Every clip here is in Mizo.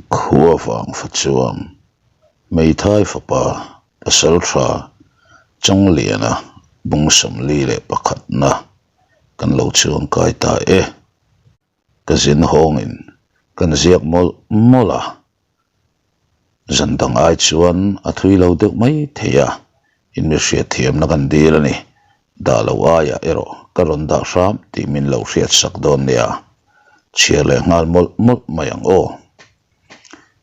Khua vang fa chuan hmeithai fapa pasaltha Chawngliana bung 41na kan lo chuangkai ta e. Ka zin hawngin kan ziak mawlh mawlh a, zan dang ai chuan a thui lo deuh mai thei a, in mi hriatthiamna kan dil a ni. Dah lo aiah erawh ka rawn dah hram tih min lo hriat sak dawn nia, chhiar leh nghal mawlh mawlh mai ang aw.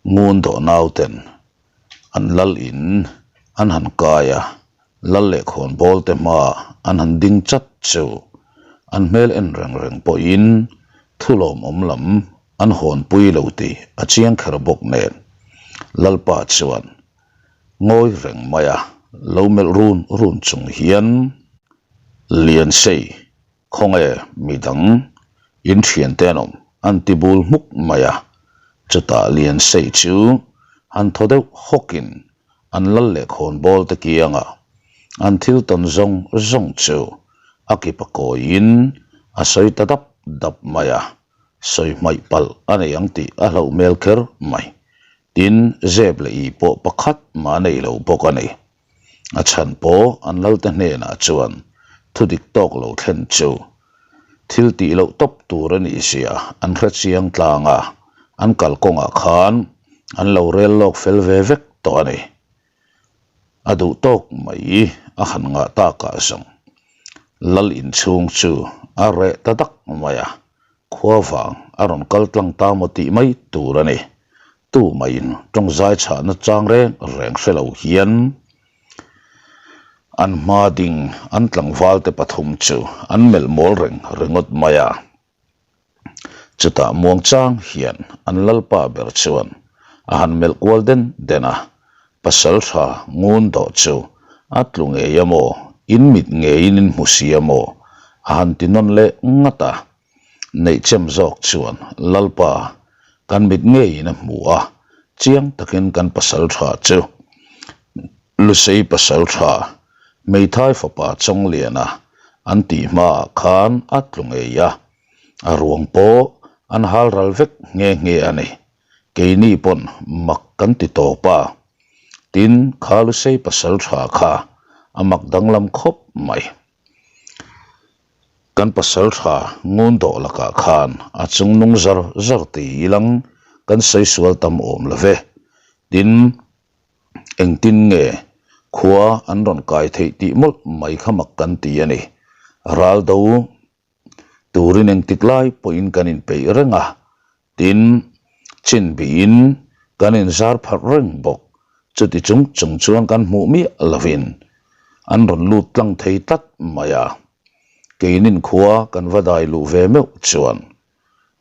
Ngun dawh nauten an lal in an han kai a, lal leh khawnbawl te hmaah an han ding chat chu an hmel en reng reng pawhin thu lawmawm lam an hawnpui lo tih a chiang kher bawk nen. Lalpa chuan ngawi reng mai a, lo melh run run chung hian Liansei khawnge midang in thian te an awm an ti bul hmuk mai a, chutah Liansei chu han thaw deuh hawkin an lal leh khawnbawl te kiangah an thil tawn zawng zawng chu a kipa kawiin a sawi ta dap dap mai a, sawi hmaih palh a nei ang tih a hlauh hmel kher mai. Tin, zep leh i pawh pakhat mah a nei lo bawk a ni. A chhan pawh an lalte hnenah chuan thu dik tawk lo thlen chu thil tih loh tawp tur a nih zia an hre chiang tlang a, an kalkawngah khan an lo rel lawk fel ve vek tawh a ni. A duh tawk mai a han ngah takah zawng lal inchhung chu a reh ta dak mai a, Khua vang a rawn kal tlang ta maw tih mai tur a ni. Tu maiin tawng zai chhahna chang reng reng hre lo hian an hma ding an tlangval te pathum chu an melh mawl reng ringawt mai a. Chutah muang chang hian an lalpa ber chuan a han melh kual den den a, pasal tha ngun dawh chu a tlu ngei a maw, in mit ngeiin in hmu si a maw? a han ti nawn leh ngat a. Neihchem zawk chuan Lalpa kan mit ngeiin a hmu a, chiang takin kan pasal tha chu Lusei pasal tha Hmeithai fapa Chawngliana an tih hmaah khan a tlu ngei a, a ruang pawh an hal ral vek nghe nghe a ni. Keini pawn mak kan ti tawp a, tin kha Lusei pasal tha kha a mak danglam khawp mai. Kan pasal tha ngun dawh lakah khan a chung nung zar zar ti ilang kan sawi sual tam awm lo ve. Tin, engtin nge khua an rawn kai theih tih mawlh mai kha mak kan ti a ni. Ral do turin engtik lai pawhin kan inpeih reng a, tin, chin bihin kan inzar pharh reng bawk. Chuti chung chung chuan kan hmuh miah lovin an rawn lut tlang thei tlat mai a. Keinin khua kan va dai luh ve meuh chuan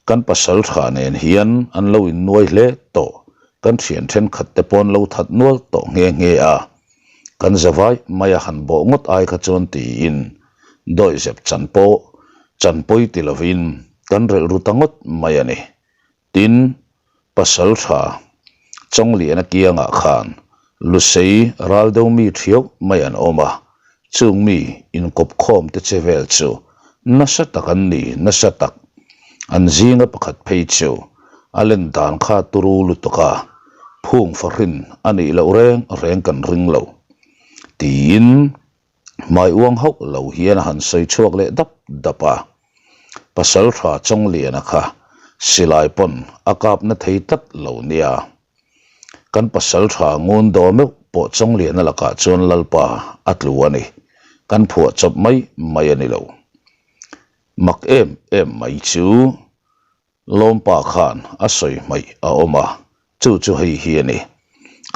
Kan pasal tha nen hian an lo innuai hle tawh, kan thian thenkhat te pawn lo that nual tawh nghe nghe a, kan zavai mai a han bawh ngawt ai kha chuan tiin dawihzep chan pawh chan pawi ti lovin kan relh ru ta ngawt mai a ni. Tin, pasal tha Chawngliana kiangah khan Lusei ral deuh mi thiau mai an awm a, chung mi inkawp khawm te che vel chu nasa tak an ni, nasa tak. An zinga pakhat phei chu a len dan kha turu lutuk a, phung fahrin a nih loh reng reng kan ring lo, tiin Hmai uang hauh lo hian a han sawi chhuak leh dap dap a. Pasal tha Chawngliana kha silai pawn a kap na thei tlat lo nia. Kan pasal tha ngun daw meuh pawh Chawngliana lakah chuan Lalpa a tlu a ni. Kan phuah chawp mai mai a ni lo. Mak em em mai chu Lawmpa khan a sawi hmaih a awm a, chu chu hei hi a ni.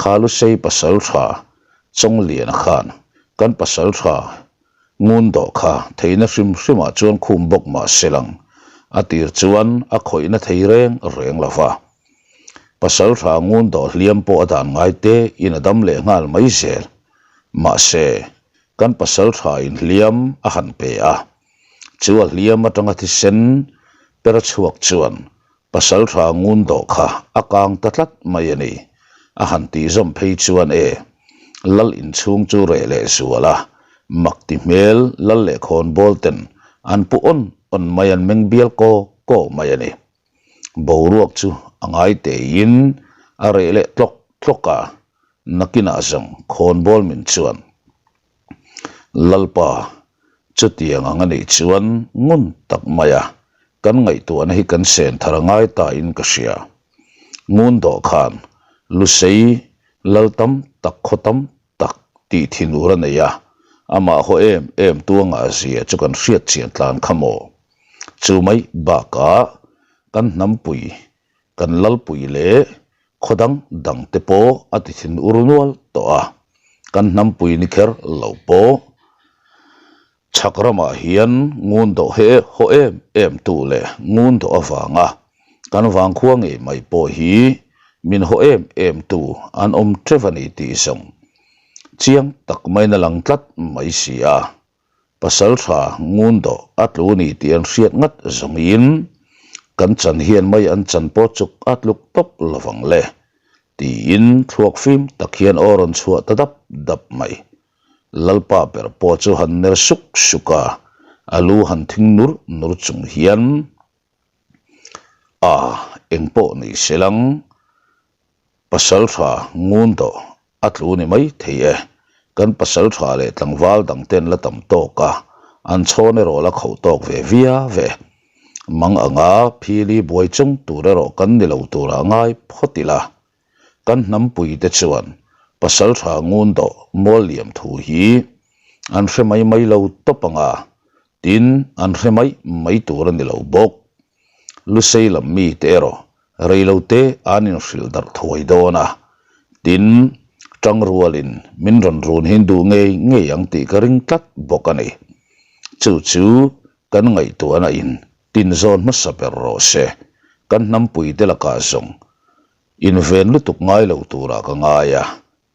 Kha Lusei pasal tha Chawngliana khan kan pasal tha ngun dawh kha theihna hrim hrimah chuan khum bawk mah se lang, a tir chuan a khawihna thei reng reng lo va. Pasal tha ngun dawh hliam pawh a dan ngai te in a dam leh nghal mai zel. Mahse, kan pasal tha in hliam a han pe a. Chu a hliam atanga thisen per chhuak chuan pasal tha ngun dawh kha a kang ta tlat mai a ni. A han tih zawm phei chuan e, lal inchhung chu reh leh zual a, mak ti hmel lal leh khawnbawl ten an pu awn awn mai an meng bial kaw kaw mai a ni. Boruak chu a ngai teiin A reh leh tlawk tlawk a, nakinah zawng khawnbawl min chuan Lalpa chutiang ang a nih chuan ngun tak maia kan ngaihtuahna hi kan sen thar a ngai ta in ka hria. Ngun dawh khan Lusei lal tam tak khaw tam tak tih thinur a nei a, amah haw em em tuangah zia chu kan hriat chian tlan kha maw? Chu mai bakah kan hnampui kan lalpui leh khaw dang dang te pawh a ti thin ur nual tawh a, kan hnampui ni kher lo pawh chhak ramah hian ngun dawh he haw em em tu leh ngun dawh avanga kan vangkhua ngei mai pawh hi min haw em em tu an awm teuh a ni tih zawng chiang tak maiin a lang tlat mai si a. Pasal tha ngun dawh a tlu ni tih an hriat ngat zawngin kan chan hian mai an chan pawh chuk a tluk tawp lovang le tiin thluak fim tak hian aw rawn chhuah ta dap dap mai. Lalpa ber pawh chu han ner suk suk a, a lu han thing nur nur chung hian a engpawh ni se lang pasal tha ngun dawh A tlu ni mai thei e. Kan pasal tha leh tlangval dang ten la tam tawk a, an chhawn erawh la khauh tawk ve via ve. Mang anga phili buai chung tur erawh kan ni lo turah ngai phawt ila. Kan hnampui te chuan pasal tha ngun dawh mual liam thu hi an hre mai mai lo tawp anga, tin an hre mai mai tur a ni lo bawk. Lusei lam mite erawh reilote an inhrilh darh thuai dawn a, tin, tangrualin min rawn run hin duh ngei ngei ang tih ka ring tlat bawk a ni. Chu chu kan ngaihtuahna in tin zawn hmasa ber rawh se, kan hnampuite lakah zawng inven lutuk ngai lo turah ka ngai a,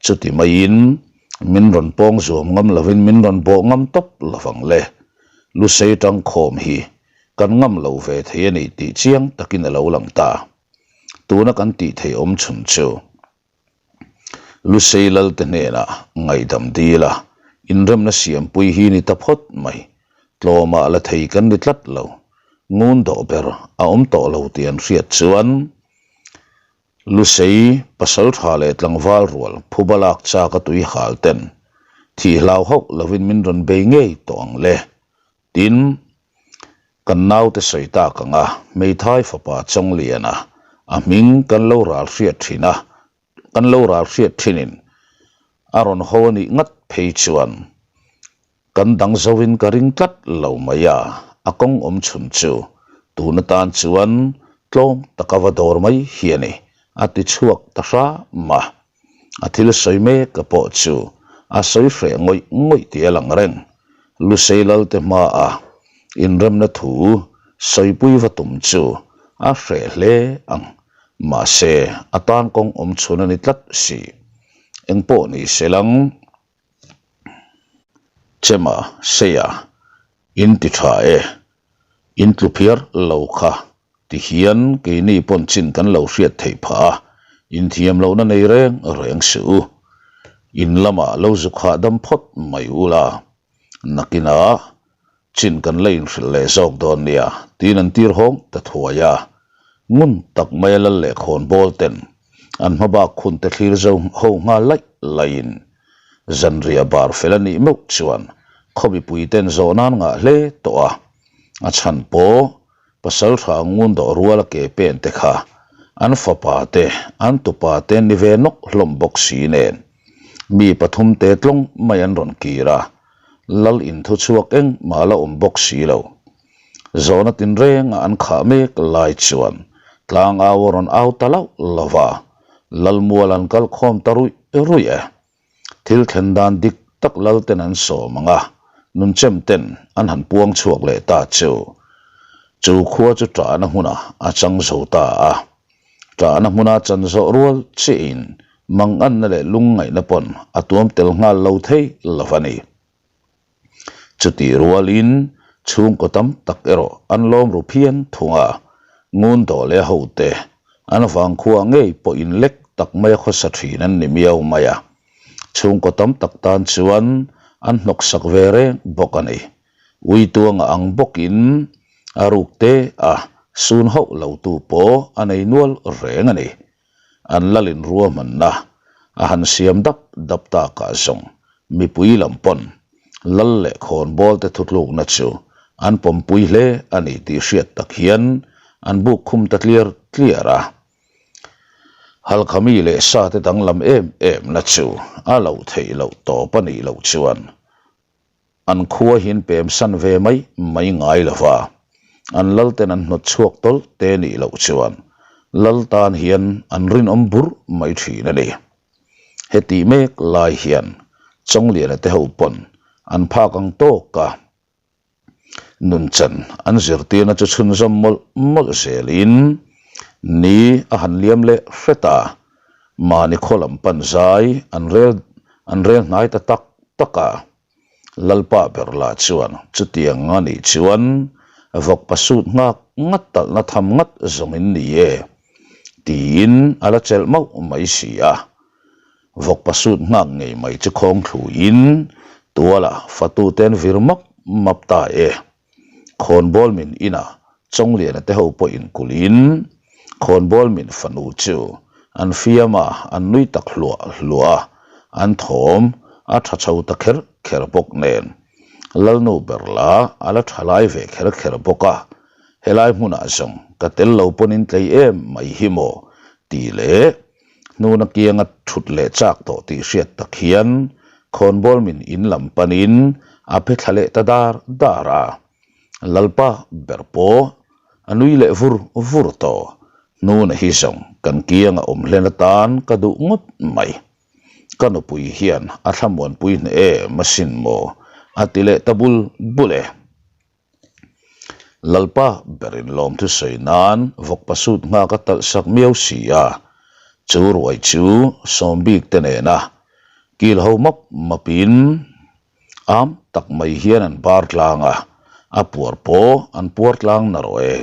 Chuti maiin min rawn pawng zuam ngam lovin min rawn bawh ngam tawp lovang le. Lusei tangkhawm hi kan ngam lo ve thei a ni tih chiang takin a lo lang ta. Tuna kan tih theih awm chhun chu Lusei Lalte hnenah ngaihdam dil a, inremna siampui hi ni ta phawt mai. Tlawmah la thei kan ni tlat lo. Ngun dawh ber a awm tawh lo tih an hriat chuan Lusei, pasal tha leh tlangval rual phuba lak chak a tui hal ten thih hlau hauh lovin min rawn bei ngei tawh ang le. Tin, kan naute sawi tak ang a, hmeithai fapa Chawngliana a hming kan lo ral hriat thin a, kan lo ral hriat thinin a rawn ho a nih ngat phei chuan Kan dang zoin ka ring tlat lo mai a, a kawng awm chhun chu tun atan chuan tlawm taka va dawr mai hi a ni, a ti chhuak ta hram a. A thil sawi mek a pawh chu a sawi hreh ngawih ngawih tih a lang reng. Lusei Lalte hmaa inremna thu sawipui va tum chu a hreh hle ang, mahse a tan kawng awm chhun a ni tlat si. Engpawh ni se lang. Chema, Seia, in ti tha e, in tlu phiar lo kha ti hian keini pawn chin kan lo hriat theih phah a, inthiam lohna nei reng reng suh u. In lamah lo zuk hahdam phawt mai ula, nakinah Chin kan la inhrilh leh zawk dawn nia, tiin an tir hawng ta thuai a. Ngun tak maia lal leh khawnbawl ten an hmabak khun te thlir zo ho nghal laih laihin zanriah bar fel a nih meuh chuan khaw mipui ten zawh nan ngah hle tawh a. A chhan pawh pasal tha ngun dawh rual a ke pen te kha an fapa te an tupa te ni ve nawk hlawm bawk si nen mi pathum te tlawng mai an rawn kir a. Lal in thu chhuak engmah la awm bawk si lo. Zawhna tinrenga an khah mek lai chuan tlang au a rawn au ta lauh lo va, Lal mual an kal khawm ta ruih ruih e. Thil thlen dan dik tak Lal ten an sawm ang a, nunchem ten an han puang chhuak leh ta chu. Chu khua chu ṭahna hmunah a chang zo ta a. Ṭahna hmuna chan zawh rual chiahin manganna leh lungngaihna pawn a tuam tel nghal lo thei lo a ni. Chutih rualin chhungkaw tam tak erawh an lawm ru phian thung a, ngun dawh leh hote an vangkhua ngei pawh inlek tak maia khawsa thin an ni miau mai a, chhungkaw tam tak tan chuan an hnawksak ve reng bawk a ni. Uituanga ang bawkin a ruk te a sun hauh lo tu pawh a nei nual reng a ni. An lalin ruahmanna a han siam dap dap takah zawng mipui lam pawn lal leh khawnbawl te thutlukna chu an pawmpui hle a ni tih hriat tak hian an buk khum ta tliar tliar a. Halkhami leh sa te danglam em em na chu a loh theih loh tawp a nih loh chuan an khua hian pem san ve mai mai ngai lo va, an lal ten an hnawt chhuak tawlh te nih loh chuan lal tan hian an rinawm burh mai thin a ni. Hetih mek lai hian Chawngliana te ho pawn an phak ang tawk a. Nunchan an zirtirna chu chhunzawm mawlh mawlh zelin ni a han liam leh hret a, mahni khaw lam pan zai an rel an rel hnai ta tak tak a. Lalpa ber lah chuan chutiang a nih chuan vawk pasut nghak ngat talhna tham ngat zawngin ni e tiin a la chelh mauh mai si a. Vawk pasut nghak ngei mai chu khawng thluin tuala fatute an vir map map ta e. Khawnbawl min inah Chawngliana te ho pawh inkulhin khawnbawl min fanu chu an fiam a, an nui tak hluah hluah a, an thawm a tha chho ta kher kher bawk nen. Lalnu ber la a la tha lai ve kher kher bawk a, helai hmunah zawng ka tel lo pawn in tlei em mai hi maw tih leh Hnuna kianga thut leh chak tawh tih hriat tak hian khawnbawl min in lam panin a phe thla leh ta dar dar a. Lalpa ber pawh a nui leh vur vur tawh. Hnuna hi zawng kan kianga awm hlen atan ka duh ngawt mai. Ka nupui hian a thlamuanpui hneh em asin maw a ti leh ta bul bul e. Lalpa berin lawmthu sawi nan vawk pasut nghak a talh sak miau si a, chu ruai chu sawmbik te nena kil ho map mapin am tak mai hian an bar tlang a, a puar pawh an puar tlang na rawh e.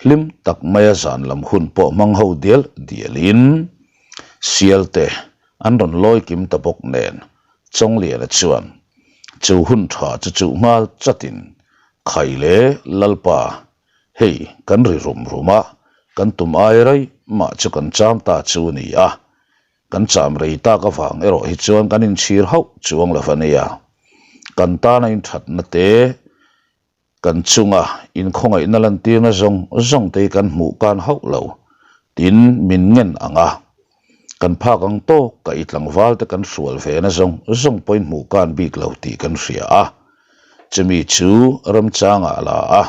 Hlim tak maia zan lam hun pawh hmang ho dial dialin sial te an rawn lawi kim ta bawk nen Chawngliana chuan chu hun tha chu chuh nghal chatin, Khai le Lalpa, hei kan ri rum rum a, kan tum ai rei mah chu kan cham ta chu a ni a, kan cham rei tak avang erawh hi chuan kan inchhir hauh chuang lo va nia. Kan tana inthatna te Kan chunga inkhawngaihna lantirna zawng zawng te hi kan hmuh kan hauh lo, tin min ngen ang a. Kan phak ang tawk ka i tlangval te kan hrual ve na zawng zawng pawhin hmuh kan bik lo tih kan hria a. Chumi chu remchangah a la a,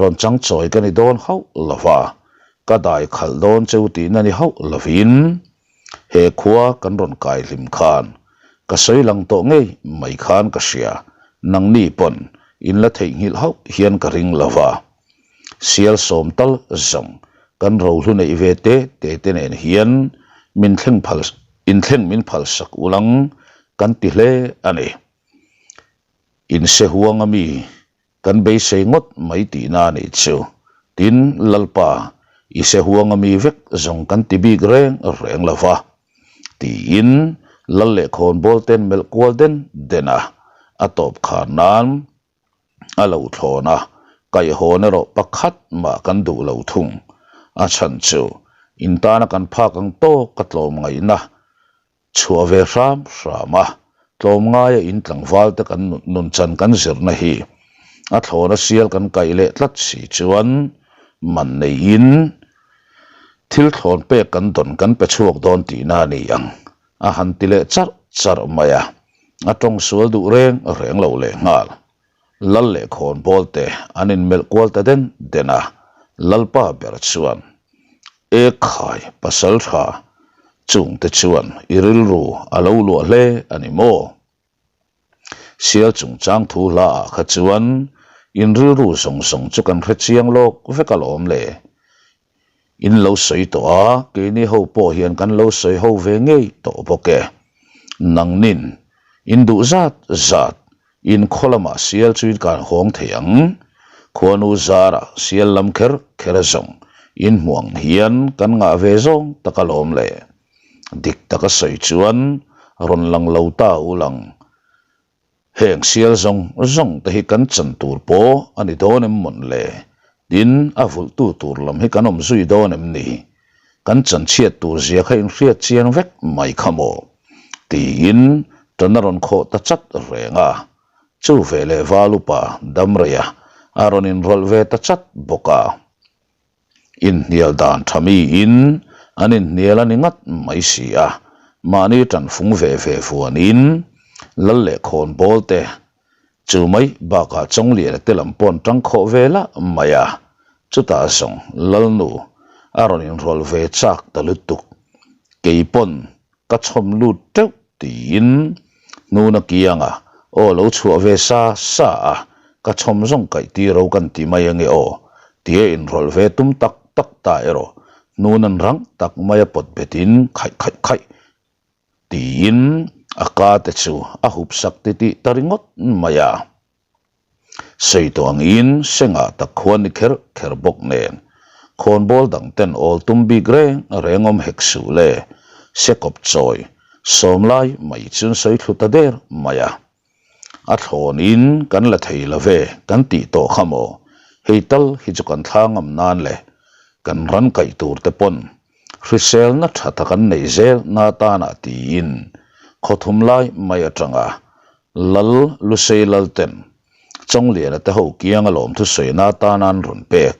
rawn chang chawi ka ni dawn hauh lo va, ka dai khalh dawn cheu tihna ni hauh lovin He khua kan rawn kai hlim khan ka sawi lang tawh ngei mai khan ka hria, nangni pawn in la theihnghilh hauh hian ka ring lo va. Sial sawm tal zawng kan rohlu neih ve te te te nen hian min thleng phal inthleng min phal sak ulang kan ti hle a ni. Inse huang ami Kan beisei ngawt mai tihna a nih chu. Tin, Lalpa, i se huang ami vek zawng kan ti bik reng reng lo va. Tiin Lal leh khawnbawl ten melh kual den den a, a tawp khar nan a lo thlawn a, kaihhawn erawh pakhat mah kan duh lo thung. A chhan chu, in tana kan phak ang tawk ka tlawm ngaihna Chhuah ve hram hram a, tlawmngaia in tlangval te kan nunchan kan zirna hi a thlawna sial kan kaih leh tlat si chuan man neiin thil thlawn pek kan dawn kan pe chhuak dawn tihna a ni ang a han ti leh charh charh mai a, a tawng sual duh reng reng lo leh nghal. Lal leh khawnbawl te an inmelh kual ta den den a, Lalpa ber chuan, E khai, pasal tha, chungte chuan i rilru a lo luah hle a ni maw? Sial chungchang thu hla ah kha chuan in rilru zawng zawng chu kan hre chiang lawk vek alawm le. In lo sawi tawh a, keini ho pawh hian kan lo sawi ho ve ngei tawh bawk e. Nangnin in duh zat zat In khaw lamah sial chu in kan hawng thei ang. Khuanu zarah sial lam kher kher a zawng in hmuh ang hian kan ngah ve zawng tak alawm le. Dik taka sawi chuan rawn lang lo ta u lang. Heng sial zawng zawng te hi kan chan tur pawh a ni dawn em mawn le? Tin, a vulhtu tur lam hi kan awm zui dawn em ni? Kan chanchhiat tur zia kha inhriat chiang vek mai kha maw? Tiin tan a rawn khawh ta chat reng a. Chu veleh val upa Damreia a rawn inrawlh ve ta chat bawk a. Inhnial dan tha miin an inhnial a ni ngat mai si a, mahni tanfung ve ve vuanin lal leh khawnbawl te chu mai bakah Chawngliana te lam pawh an tang khawh ve lah mai a, chutah zawng Lalnu a rawn inrawlh ve chak ta lutuk, kei pawn Ka chhawm lut teuh tiin hnuna kianga aw lo chhuah ve sa sa a, ka chhawm zawng kaih tir ro kan ti mai ange aw tia inrawlh ve tum tak tak ta erawh hnunan rang tak maia pawt betin khaih khaih khaih tiin a ka te chu a hup sak titih ta ringawt mai a. Sawi tawh angin sengah tak khuan ni kher kher bawk nen khawnbawl dang ten awl tum bik reng reng awm hek suh le, sekawp chawi sawm lai mai chun sawi thlu ta der mai a. A thlawnin kan la thei lo ve kan tih tawh kha maw, hei tal hi chu kan thla ngam nan le kan ran kaih tur te pawn hriselna tha tak an neih zel na tanah tiin khawthum lai mai atanga Lal Lusei Lalten, Chawngliana te ho kianga lawmthu sawina atana an rawn pek,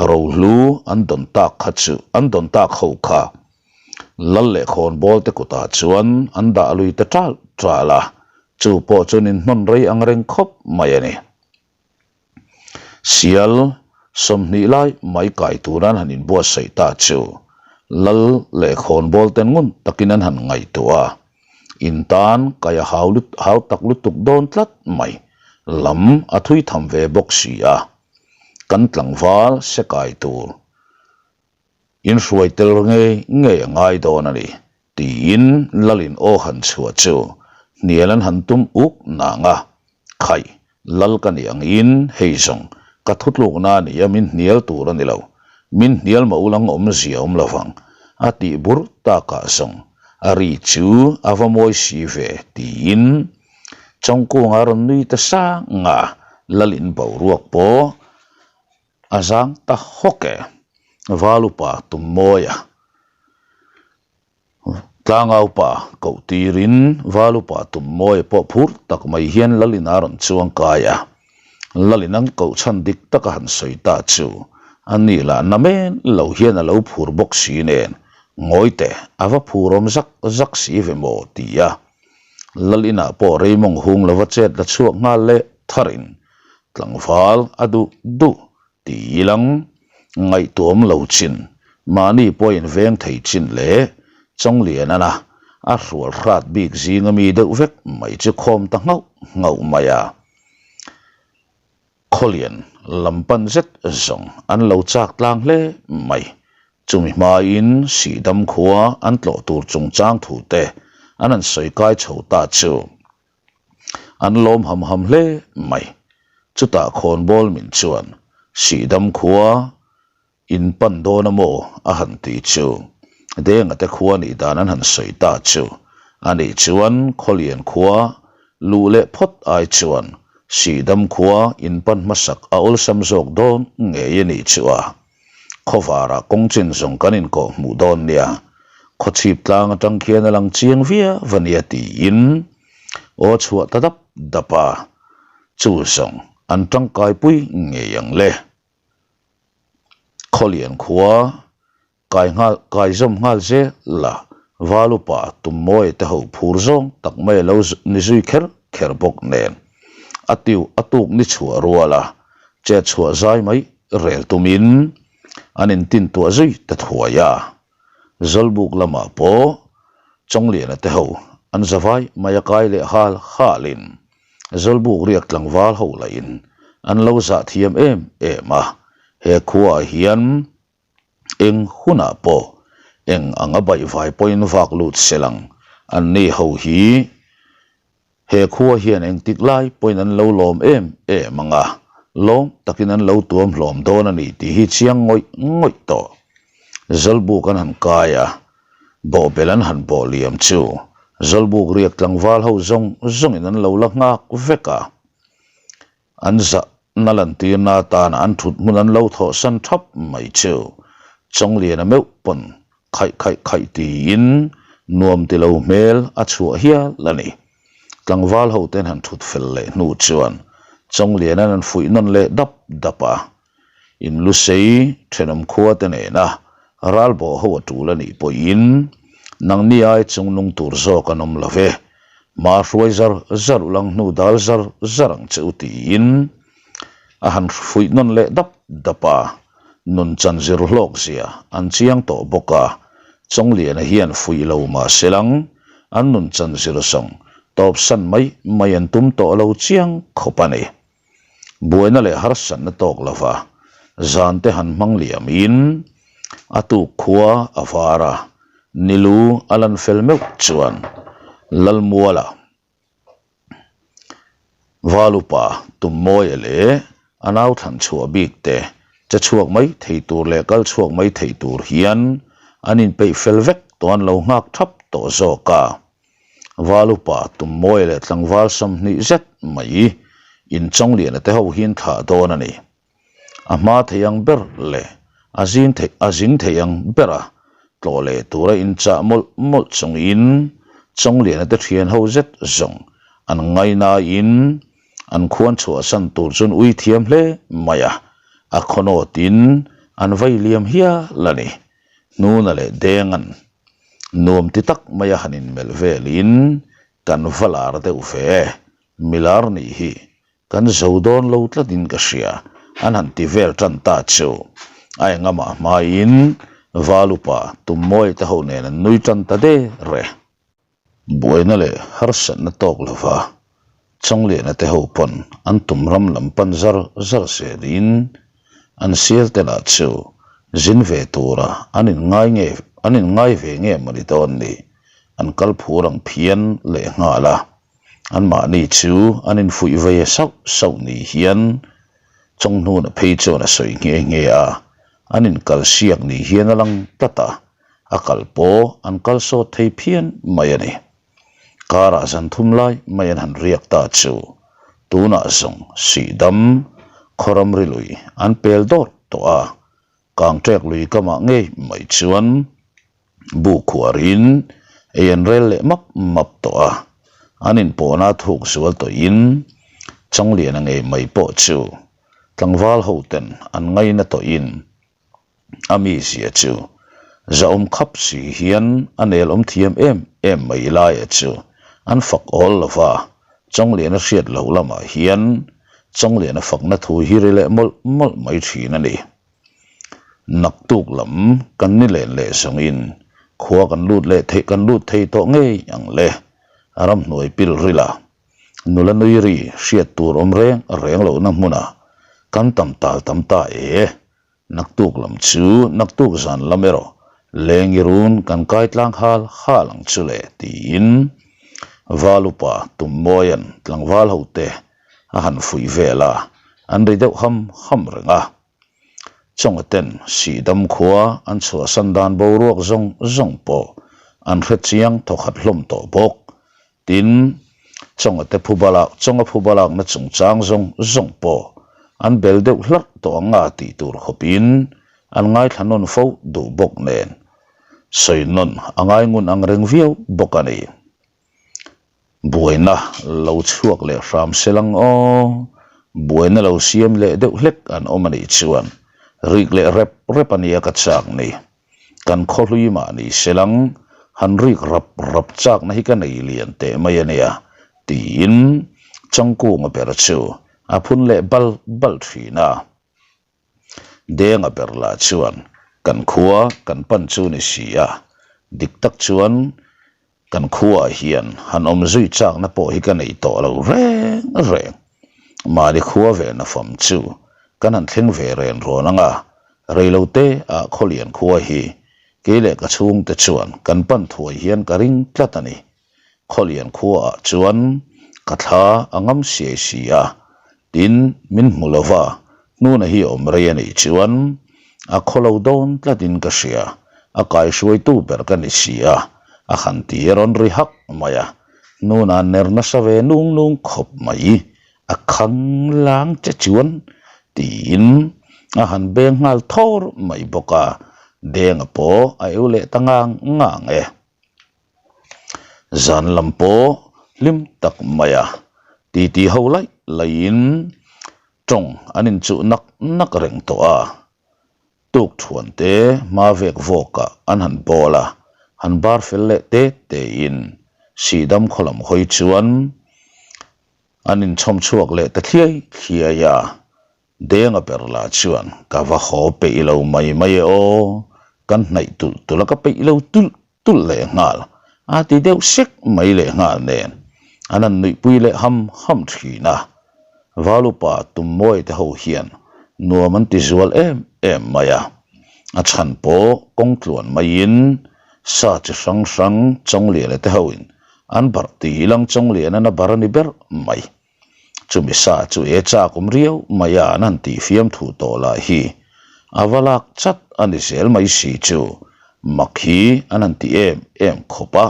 rohlu an dawn tak kha chu an dawn tak ho kha Lal leh khawnbawl te kutah chuan an dah lui ta ṭal ṭal a, chu pawh chuan inhnawn rei ang reng khawp mai a ni. Sial 20 lai mai kai tura an han inbuatsaih ta chu Lal leh khawnbawl ten ngun takin an han ngaihtuah a, in tan kai a hau lut hau tak lutuk dawn tlat mai, lam a thui tham ve bawk si a, kan tlangval se kai tur In hruai tel ngei ngei a ngai dawn a ni, tiin Lalin aw han chhuah chu hnial an han tum uk nang a. Khaih, Lal ka nih angin hei zawng ka thutlukna a ni a, min hnial tur a ni lo. Min hnial mah ulang awmzia awm lo vang, a tih burh takah zawng a ri chu a va mawi si ve, tiin Chawngkunga rawn nui ta sang a, Lalin boruak pawh A zang ta hawk e. Val upa tum mawi a. Tlangau pa koh tirin val upa tum mawi pawh phur tak mai hian Lalin a rawn chuang kai a. Lalin an koh chhan dik taka han sawi ta chu a ni lah na men lo hian a lo phur bawk si nen ngawi teh a va phur awm zak zak si ve maw ti a. Lalinah pawh Raymond hung lova chet la chhuak nghal leh tharin Tlangval a duh duh ti ilang ngaihtuam lo chin, mahni pawhin veng thei chin leh Chawnglianana a hrual hrat bik zinga mi deuh vek mai chu khawm ta nghauh nghauh mai a. Khawlian lam pan zet zawng an lo chak tlang hle mai. Chumi hmain Sihdam khua an tlawh tur chungchang thute an han sawi kai chho ta chu. An lawm ham ham hle mai. Chutah khawnbawl min chuan Sihdam khua in pan dawn a maw a han ti chu Denga te khua nih dan an han sawi ta chu a nih chuan Khawlian khua luh leh phawt ai chuan Sihdam khua in pan hmasak a awlsam zawk dawn ngei a nih chu a. Khawvarah kawng chin zawng kan inkawh hmuh dawn nia, khawchhip tlang atang khian a lang chiang viau a nia tiin aw chhuah ta dap dap a, chu zawng an tangkaipui ngei ang le. Khawlian khua kai nghal kai zawm nghal zel la, val upa Tummawi te ho phur zawng tak mai a lo ni zui kher kher bawk nen a tiu a tuk ni chhuah rual a, chet chhuah zai mai rel tumin an intintuah zui ta thuai a. Zawlbuk lamah pawh Chawngliana te ho an zavai mai a kai leh hal halin Zawlbuk riak tlangval ho lahin an lo zah thiam em em a, he khuaah hian Eng hunah pawh eng ang a baihvai pawhin vak lut sel ang. Anni ho hi he khua hian engtik lai pawhin an lo lawm em em ang a, lawm takin an lo tuam hlawm dawn a ni tih hi chiang ngawih ngawih tawh. Zawlbuk an han kai a, bawhbel an han bawh liam chu Zawlbuk riak tlangval ho zawng zawngin an lo la nghak vek a. An zahna lantirna atana an thut hmun an lo thawhsan thap mai chu Chawngliana meuh pawn Khaih khaih khaih tiin nuam ti lo hmel a chhuah hial a ni. Tlangval ho ten han thut fel leh hnu chuan Chawngliana'n an fuih nawn leh dap dap a. In lusei thenawm khua te nena ralbawh ho a tul a nih pawhin nangni ai chungnung tur zawk an awm lo ve. Hma hruai zar zar ulang hnu dal zar zar ang che u tiin a han fuih nawn leh dap dap a. Nun chan zir hlawk zia an chiang tawh bawk a, Chawngliana hian fuih lo mah se lang, an nun chan zir zawng tawp san mai mai an tum tawh lo chiang khawp a ni. Buaina leh harsatna tawk lova zan te han hmang liam in a tuk khua a var a, nilu a lan fel meuh chuan Lalmuala Valupa Tummawia leh a nau thlan chhuah bik te che chhuak mai thei tur leh kal chhuak mai thei tur hian an inpeih fel vek tawh an lo nghak thap tawh zawk a. Valupa Tummawia leh tlangval 20 zet mai inchawngliana te ho hian thlah dawn a ni. A hma thei ang ber leh a zing theih a zing thei ang bera tlawh leh tura inchah mawlh mawlh chungin Chawngliana te thian ho zet zawng an ngainain an khuan chhuahsan tur chuan ui thiam hle mai a, a khawnawtin an vei liam hial a ni. Hnuna leh Denga'n nuam ti tak maia han inmelh velin kan va lar deuh ve, milar nih hi Kan zo dawn lo tlatin ka hria, an han ti vel tan ta chu. A engamah hmaiin Valupa Tummawi te ho nen an nui tan ta der e. Buaina leh harsatna tawk lova Chawngliana te ho pawn an tum ram lam pan zar zar zelin an sial te lah chu zin ve tura an inngai nge an inngai ve nge mawni dawn ni, an kal phur ang phian lehnghal a. Anmahni chu an infuih ve sauh sauh ni hian Chawnghnuna phei chuan a sawi nghe nghe a, an inkal siak ni hian a lang tlat a, a kal pawh an kal sawt thei phian mai a ni. Karah zan thum lai mai an han riak ta chu tunah zawng Sihdam khawram ri lui an pel dawrh tawh a, Kangṭek lui kamah ngei mai chuan bu khuarin ei an rel leh map map tawh a, an inpawhna thuk zual tawhin Changliana ngei mai pawh chu tlangval hoten an ngaina tawhin a mizia chu zahawm khap si hian a nel awm thiam em em mai laia chu an fak awl lo va, Changliana hriat loh lamah hian Chawngliana fakna thu hi ri leh mawlh mawlh mai thin a ni. Naktuk lam kan ni len leh zawngin khua kan lut leh theih kan lut thei tawh ngei ang le. Ramhnuai pil rila nula nui ri hriat tur awm reng reng lohna hmunah kan tam tal tam ta e. Naktuk lam chu naktuk zan lam erawh lengi run kan kai tlang hal hal ang chu le tiin Valupa Tummawia'n tlangval hote a han fuih vel a, an ri deuh ham ham reng a. Chawnga ten Sihdam khua an chhuahsan dan boruak zawng zawng pawh an hre chiang thawkhat hlawm tawh bawk. Tin, Chawnga te phu balak, Chawnga phu balakna chungchang zawng zawng pawh an bel deuh hlarh tawh ang a tih tur khawpin an ngaithla nawn fo duh bawk nen sawi nawn a ngai ngun ang reng viau bawk a ni. Buaina lo chhuak leh hram se lang aw, buaina lo siam leh deuh hlek an awm a nih chuan rik leh rep rep a nia ka chak ni. Kan khawhlui mah ni se lang, han rik rap rap chakna hi ka nei lian teh mai a nia, tiin Changkunga ber chu a phun leh bal bal thin a. Denga ber lah chuan kan khua kan pan chu ni si a, dik tak chuan Kan khuaah hian han awm zui chakna pawh hi ka nei tawh lo reng reng. Mahni khua ve nafam chu kan han thleng ve ren rawn ang a, reilote ah Khawlian khua hi kei leh ka chhungte chuan kan pan thuai hian ka ring tlat a ni. Khawlian khuaah chuan ka thla a ngam siai si a, Tin, min hmu lo va, hnuna hi awm rei a nih chuan a khaw lo dawn tlatin ka hria, a kaihruaitu ber ka ni si a, a han ti rawn ri hak mai a, hnuna ner nasa ve nung nung khawp mai, a khang lang che chuan tiin a han beng nghal thawr mai bawk a. Denga pawh a eu leh ta ngang ngang e. Zan lam pawh hlim tak mai a, titi ho laih laihin tawng an inchuh nak nak reng tawh a. Tuk thuan te hma vek vawkah an han bawl a, han bar fel leh te tein Sihdam khaw lam hawi chuan an inchhawm chhuak leh ta thliai thliai a. Denga ber lah chuan ka va haw peih lo mai mai e aw, kan hnaih tulh tulh a ka peih lo tulh tulh leh nghal a ti deuh sek mai leh nghal nen an han nuihpui leh ham ham thin a. Valupa Tummawi te ho hian nuam an ti zual em em mai a, a chhan pawh kawng tluan maiin sa chi hrang hrang Chawngliana te hoin an barh ti ilang Chawngliana'n a barh a ni ber mai. Chumi sa chu e chak awm riau mai a an han tih fiam thu tawh lah hi a va lak chat a ni zel mai si chu mak hi an han ti em em khawp a.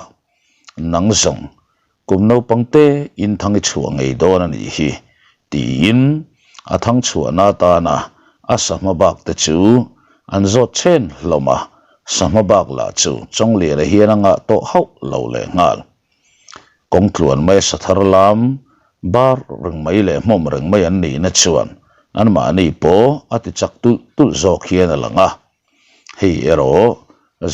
Nang zawng kum naupang te in thang i chhuah ngei dawn a nih hi tiin a thang chhuahna atana a sahma bak te chu an zawt chen hlawm a, sahma bak lah chu Chawngliana hian a ngah tawh hauh lo lehnghal. Kawng tluan mai sa thar lam bar reng mai leh hmawm reng mai an nihna chuan anmahni pawh a ti chak tulh tulh zawk hian a lang a. Hei erawh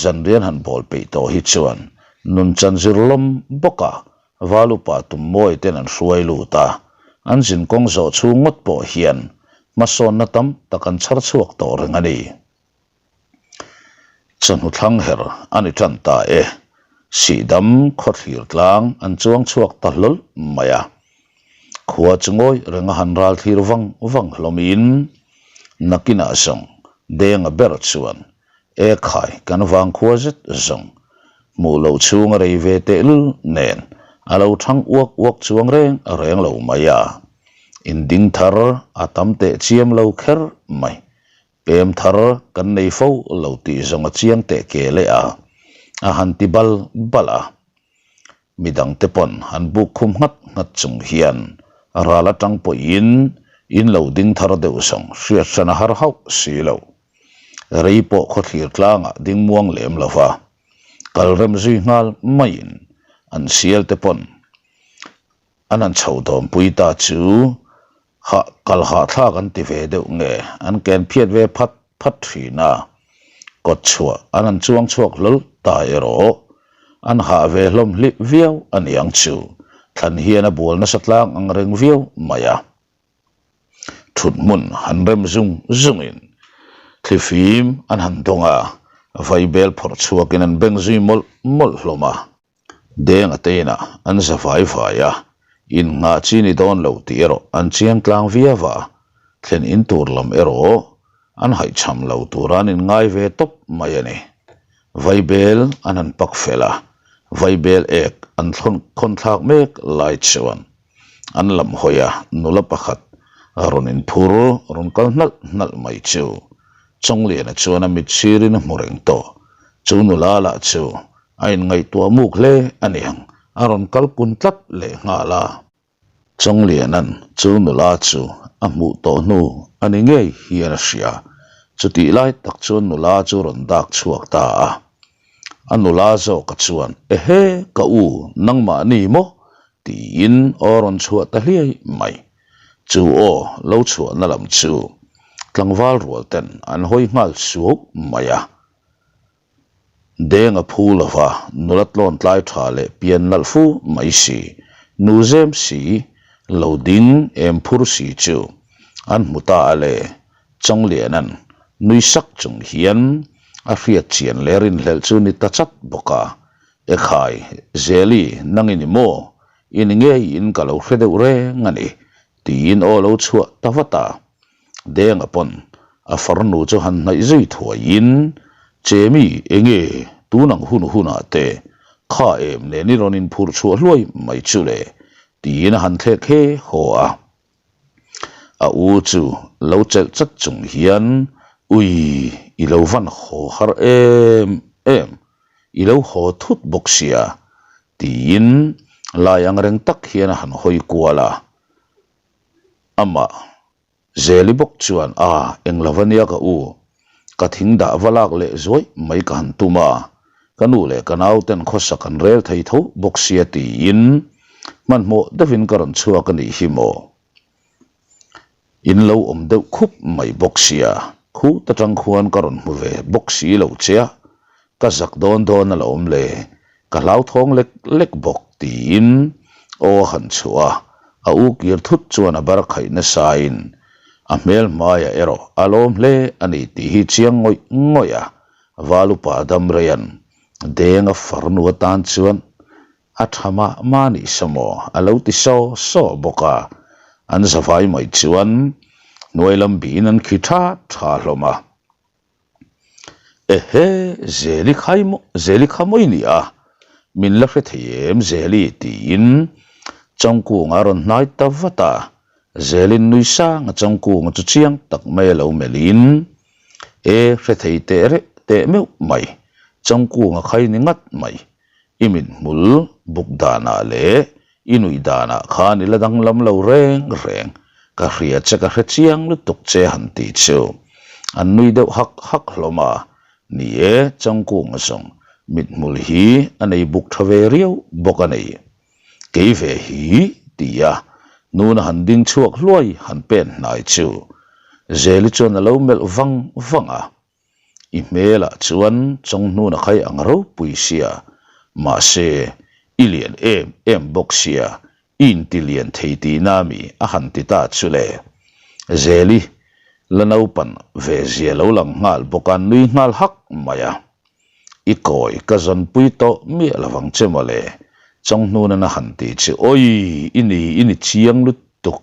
zanrian han bawl peih tawh hi chuan nun chan zir lawm bawk a, val upa tum mawi ten an hruai lut a, an zin kawng zawh chhung ngawt pawh hian hmasawnna tam tak an chhar chhuak tawh reng a ni. Chawhnu thlang her a ni tan ta e. Sihdam khawthlir tlang an chuang chhuak ta hlawl mai a. Khua chu ngawi reng a han ral thlir vang vang hlawmin nakinah zawng Denga ber chuan e khai kan vang khua zet zawng hmuh loh chhung a rei ve tehlul nen a lo thang uak uak chuang reng reng lo mai a. Inding thar a tam teh chiam lo kher mai. Pem thar kan nei fo lo tih zawng a chiang teh ke leh a, a han ti bal bal a. Midangte pawn han buk khum nghat nghat chung hian ral atang pawhin in lo ding thar deuh zawng hriat hran a har hauh si lo. Rei pawh khawthlir tlangah ding muang lem lo va, kal rem zui nghal maiin an sial te pawn an han chho dawmpui ta chu Hah kal hahthlak an ti ve deuh nge an ken phiat ve phat phat thin a, kawt chhuah an han chuang chhuak hlawl ta erawh an hah ve hlawm hlih viau a niang chu thlan hian a bual nasa tlang ang reng viau mai a. Thut hmun han rem zung zungin thlifim an han dawng a, vaibel phawrh chhuakin an beng zui mawlh mawlh hlawm a. Deng a teinah an za vai vai a, innghah chi ni dawn lo tih erawh an chiang tlang viau a, thlen in tur lam erawh an haihchham lo tura an inngai ve tawp mai a ni. Vaibel an han pak fel a, vaibel ek an thlawn khawn thlak mek lai chuan an lam hawi a, nula pakhat rawn inphur rawn kal hnalh hnalh mai chu Chawngliana chuan a mit sirin a hmu reng tawh. Chu nula lah chu A inngaihtuah muk hle a niang, a rawn kal kun tlat leh nghal a. Chawngliana'n chu nula chu a hmuh tawh hnu a ni ngei hian a hria, chutih lai tak chuan nula chu rawn dak chhuak ta a. A nula zawka chuan, Ehe, ka u, nangmah ni maw? tiin aw rawn chhuah ta hliai mai. Chu aw lo chhuahna lam chu tlangval rual ten an hawi nghal suau mai a. Deng a phu lova, nula tlawn tlai tha leh pian nalh fu mai si, nu zem si, lo ding em phur si chu an hmu ta a le. Chawngliana'n nui sak chung hian a hriat chian leh rinhlelh chu ni ta chat bawk a, Ekhai, Zeli, nang i ni maw? I ni ngeiin ka lo hre deuh reng a ni, tiin aw lo chhuah ta vat a. Denga pawn a farnu chu han hnaih zui thuaiin, Chemi, enge tun ang hun hunah te kha em nen i rawn inphurh chhuah hluai mai chu le? tiin a han thlek he haw a. A u chu lo chelh chat chung hian, Ui, i lo van haw har em em, i lo haw thut bawk sia, tiin lai angreng tak hian a han hawi kual a. Amah Zeli bawk chuan, A, eng lo ania ka u. Ka thing dah va lak leh zuai mai ka han tum a, ka nu leh ka nauten khawsak an rel thei tho bawk sia tiin hmanhmawh deuhin ka rawn chhuak a nih hi maw. In lo awm deuh khup mai bawk sia, khu ta tang khuan ka rawn hmu ve bawk si lo che a, ka zak dawn dawn a lo awm le, ka hlauthawng lek lek bawk tiin aw a han chhuah a, a u kir thut chuan a bar khaih nasain a hmel hmaiah erawh a lawm hle a ni tih hi chiang ngawih ngawih a, Valupa Damreian Denga farnu atan chuan A tha mah mah nih saw maw? A lo ti saw saw bawk a. An zavai mai chuan hnuai lam bihin an khi tha tha hlawm a. Ehe, Zeli khai maw, Zeli kha mawi ni a, min la hre thei em Zeli? tiin Chawngkunga a rawn hnai ta vat a. Zelin nui sang a Chawngkunga chu chiang tak mai a lo melhin, E, hre thei teh reh teh meuh mai, Chawngkunga khai ni ngat mai. I mithmul buk danah leh i nuih danah khan i la danglam lo reng reng, ka hria che ka hre chiang lutuk che han tih chu an nui deuh hak hak hlawm a, ni e Changkunga zawng mithmul hi a nei buk tha ve riau bawk a nei. Kei ve hi tia nuna han ding chhuak hluai han pen hnai chu Zeli chuan a lo melh vang vang a. I hmelah chuan chawnghnun a khai ang ropui sia, mahse i lian em em bawk sia, i inti lian thei tihna mi a han ti ta chu le. Zeli la naupan ve zia lo lang nghal bawk a nui nghal hak mai a. I kawi ka zawnpui tawh miah lovang che mawle, chawnghnun a han ti chu awi i ni i ni chiang lutuk,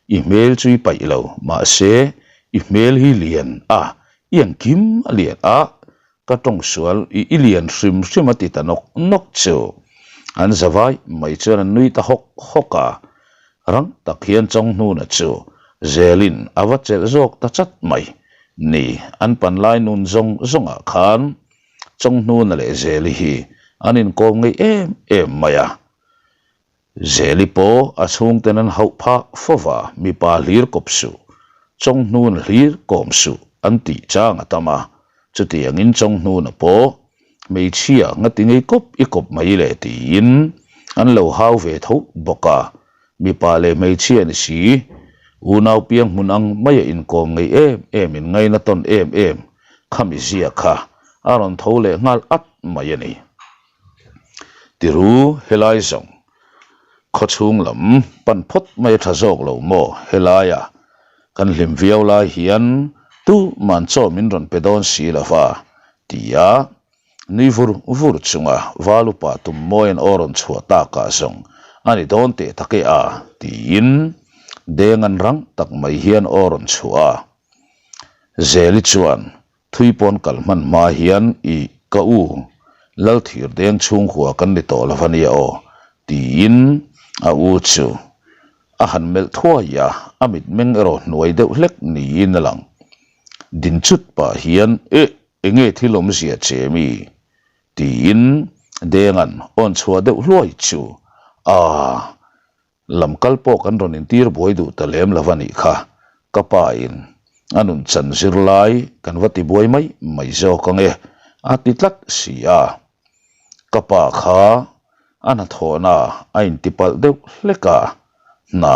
i hmel chu i paih lo, mahse i hmel hi lian a, i engkim a lian a, ka tawng sual i i lian hrim hrim a ti ta nawk nawk chu. An zavai mai chuan an nui ta hawk hawk a, rang tak hian Chawnghnuna chu zelin a va chelh zawk ta chat mai. Ni, an panlai nun zawng zawngah khan Chawnghnuna leh Zeli hi an inkawm ngei em em mai a. Zeli pawh a chhungten an hauh phah fo va, mipa hlir kawp suh, Chawnghnuna hlir kawm suh an tih chang a tam a. Chutiangin Chawnghnuna pawh hmeichhia ngati ngei kawp i kawp mai le tiin an lo hau ve tho bawk a. Mipa leh hmeichhia ni si, unau piang hmun ang maia inkawm ngei em em in ngaina tawn em em khami zia kha a rawn tho leh nghal at mai a ni. Tiru helai zawng khawchhung lam pan phawt mai a tha zawk lo maw helaia kan hlim viau lai hian tuman chaw min rawn pe dawn si lova tia Nui vur vur chunga val upa tum mawiin aw rawn chhuah takah zawng a ni dawn teh tak e a, tiin deng an rang tak mai hian aw rawn chhuah a. Zeli chuan thui pawn kal hman hma hian i ka u Lalthir deng chhunghua kan ni tawh lo a nia aw, tiin a u chu a han melh thuai a, a mitmeng erawh hnuai deuh hlek niin a lang. Din chut pah hian eh! Enge thil awmzia che mi? tiin Denga'n awn chhuah deuh hluai chu Aaa, lam kal pawh kan rawn intir buai duh ta lem lo a nih kha, ka pa in a nun chan zir lai kan va ti buai mai mai zawk ang e a ti tlat si a. Ka pa kha a hnathawhna a intipalh deuh hlek a, hna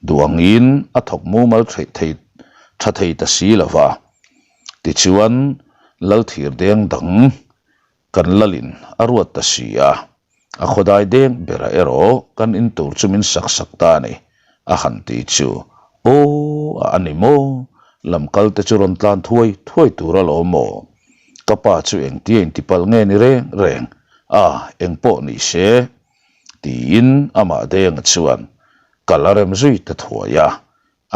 Duangin a thawk mumal theih thei tha thei ta si lo va. Tichuan, Lalthir deng dang kan lalin a ruat ta si a, a khawdai deng berah erawh kan in tur chu min sak sak ta a ni, a han ti chu. Aw, a a ni maw? Lam kal te chu rawn tlan thuai thuai tur alawm maw? Ka pa chu engtia intipalh nge ni reng reng? A, engpawh ni se. Tiin amah Denga chuan kal a rem zui ta thuai a,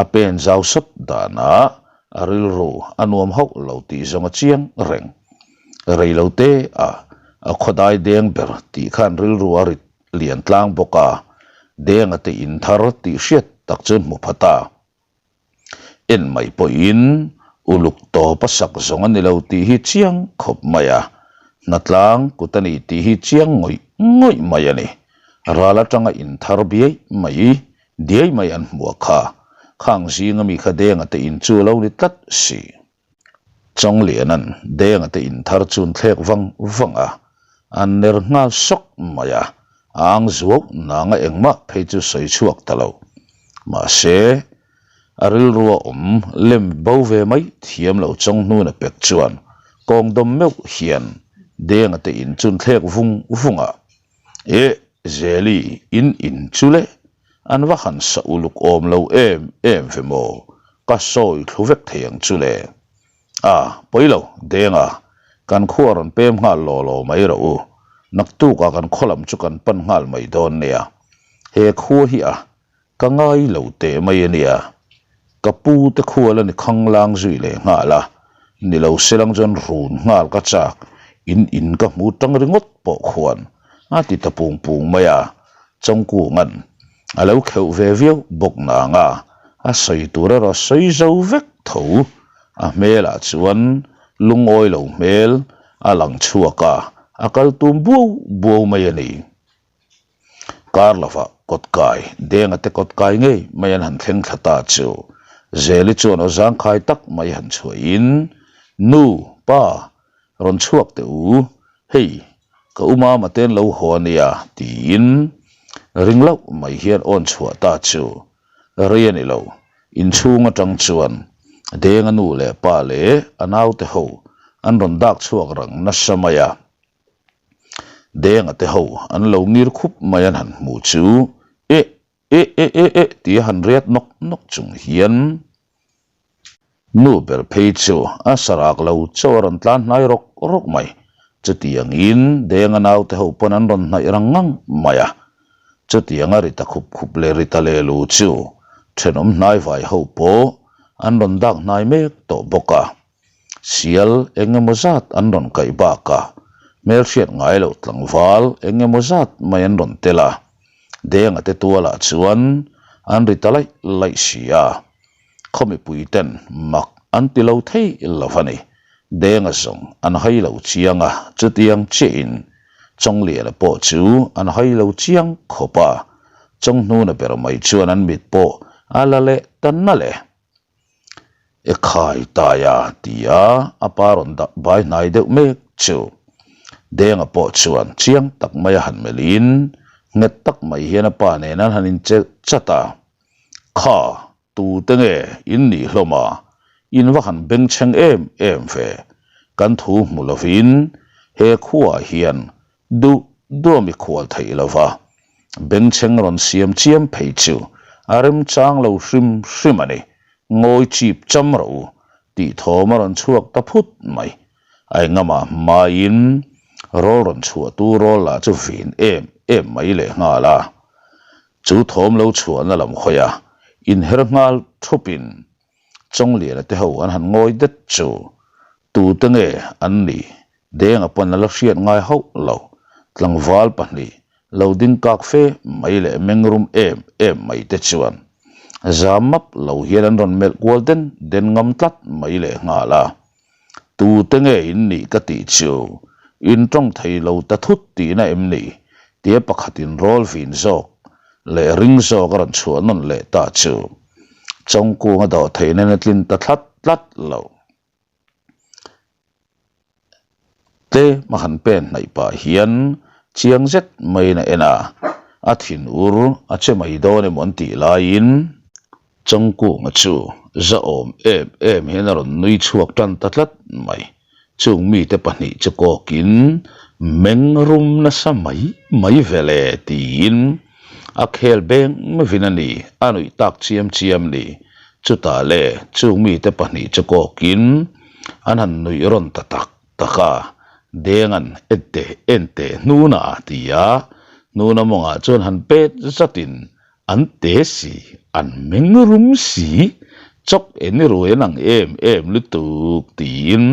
a pen zau sawt danah a rilru a nuam hauh lo tih zawng a chiang reng. Rei lo te a a khawdai deng ber tih khan rilru a rit lian tlang bawk a, Denga te in thar tih hriat tak chu hmu pha ta. En mai pawhin uluk tawp a sak zawng a ni lo tih hi chiang khawp mai a, hnatlang kut a ni tih hi chiang ngawih ngawih mai a ni. Ral atanga inthar biai mai diai mai an hmuh a kha, khang zinga mi kha denga te in chu a lo ni tlat si. Chawngliana'n Denga te in thar chu an thlek vang vang a, an ner nghal sawk mai a, a ang zuau nanga engmah phei chu sawi chhuak ta lo. Mahse, a rilrua awm lem bo ve mai thiam lo Chawnghnuna pek chuan kawng dawm meuh hian Denga te in chu an thlek vung vung a, Eh, Zeli, in in chu le, an va han sa uluk awm lo em em ve maw, ka sawi thlu vek thei ang chu le. A, pawi lo, Denga, kan khua rawn pem nghal law law mai rawh u, naktukah kan khaw lam chu kan pan nghal mai dawn nia. He khua hi a, Ka ngai lo teh mai a nia. Ka pu te khual a ni khanglang zui leh nghal a, ni lo selang chuan run nghal ka chak, in in ka hmu tang ringawt pawh khuan a ti ta pung pung mai a, Chawngkunga'n a lo kheuh ve viau bawk nang a, a sawi tur erawh a sawi zo vek tho. A hmelah chuan lungawi lo hmel a lang chhuak a, a kal tum buau buau mai a ni. Kar lovah kawtkai, Denga te kawtkai ngei mai an han thleng thla ta chu Zeli chuan aw zangkhai tak mai han chhuahin, Nu, pa, rawn chhuak teh u, hei, ka u mama te an lo haw a nia, tiin ring loh mai hian awn chhuah ta chu rei a ni lo. Inchhung atang chuan Denga nu leh pa leh a naute ho an rawn dak chhuak rang nasa mai a. Denga te ho an lo ngir khup mai an han hmuh chu eh eh eh eh eh tia han riat nawk nawk chung hian nu ber phei chu a sarak lo chauh a rawn tlan hnai rawk rawk mai. Chutiangin Denga naute ho pawn an rawn hnaih rang ngang mai a. Chutianga ri ta khup khup leh ri ta leh lu chu thenawm hnaivai ho pawh an rawn dak hnai mek tawh bawk a. Sial eng emaw zat an rawn kaih bakah hmelhriat ngai loh tlangval eng emaw zat mai an rawn tel a, Denga te tualah chuan an ri ta laih laih si a, khaw mipui ten mak an ti lo thei lo a ni. Denga zawng an hai lo chiang a, chutiang chiahin Chawngliana pawh chu an hai lo chiang khawp a, Chawnghnuna ber mai chuan an mit pawh a la leh ta nalh e. E khai tai a ti a, a pa rawn dah bai hnai deuh mek chu. Denga pawh chuan chiang tak mai a han melhin nghet tak mai hian a pa nen an han inche chat a, Kha, tute nge in nih hlawm a, in va han bengchheng em em ve, kan thu hmu lovin he khuaah hian Duh duh a mikhual theih lo va, bengchheng rawn siam chiam phei chu a remchang lo hrim hrim a ni, ngawi chip cham rawh u tih thawm a rawn chhuak ta phut mai. A engama hmaiin rawl rawn chhuah tu rawl lah chu vin em em mai leh nghal a, chu thawm lo chhuahna lam hawi a inher nghal thupin Chawngliana te ho an han ngawi det chu tute nge an nih Denga pawn a la hriat ngai hauh lo. Tlangval pahnih lo ding kak fe mai leh mengrum em em mai te chuan zam map lo hian an rawn melh kual den den ngam tlat mai leh nghal a. Tute nge in nih ka tih chu in tawng thei lo ta thut tihna em ni? tia pakhatin rawl vin zawk leh ring zawk a rawn chhuah nawn leh ta chu Chawngkunga dawhtheihna in a tlin ta thlat tlat lo. Tlem a han pen hnaih pah hian chiang zet maiin a en a, a thin ur a che mai dawn emaw an tih laiin Chawngkunga chu zahawm em em hian a rawn nui chhuak tan ta tlat mai. Chung mite pahnih chu kawkin meng rum nasa mai mai ve le tiin a khel beng vin a ni, a nuih tak chiam chiam ni. Chutah le chung mite pahnih chu kawkin an han nuih rawn ta tak tak a, Denga'n ente ente hnuna a ti a, hnuna mawngah chuan han pet zatin an te si, an meng rum si, chawk en i ruai an ang em em lutuk tiin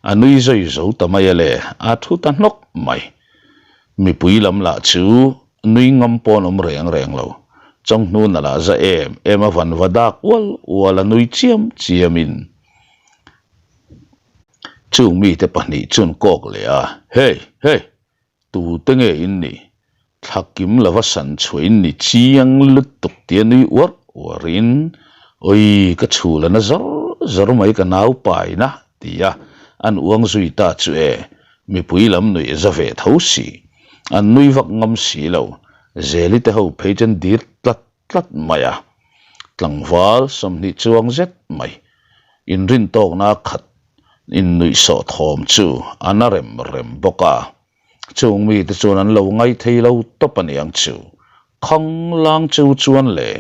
a nui zawi zo ta mai a le, a thu ta hnawk mai. Mipui lam lah chu nui ngam pawn awm reng reng lo, Chawnghnuna lah za em em a van va dak ual ual a nui chiam chiamin Chung mite pahnih chuan kawk leh a, Hey! Hey! Tute nge in nih? Thla kim lova san chhuah in ni chiang lutuk tia nui uar uarin, Awii ka chhul a na zawr zawr mai ka nau paina! Ti a, an uang zui ta chu e, mipui lam nuih za ve tho si. An nui vak ngam si lo, Zeli te ho phei chuan dir tlat tlat mai a. Tlangval 20 chuang zet mai, inrintawkna khat innuihsawh thawm chu a na rem rem bawk a. Chung mite chuan an lo ngai thei lo tawp a niang chu. Khanglang chu chuan le,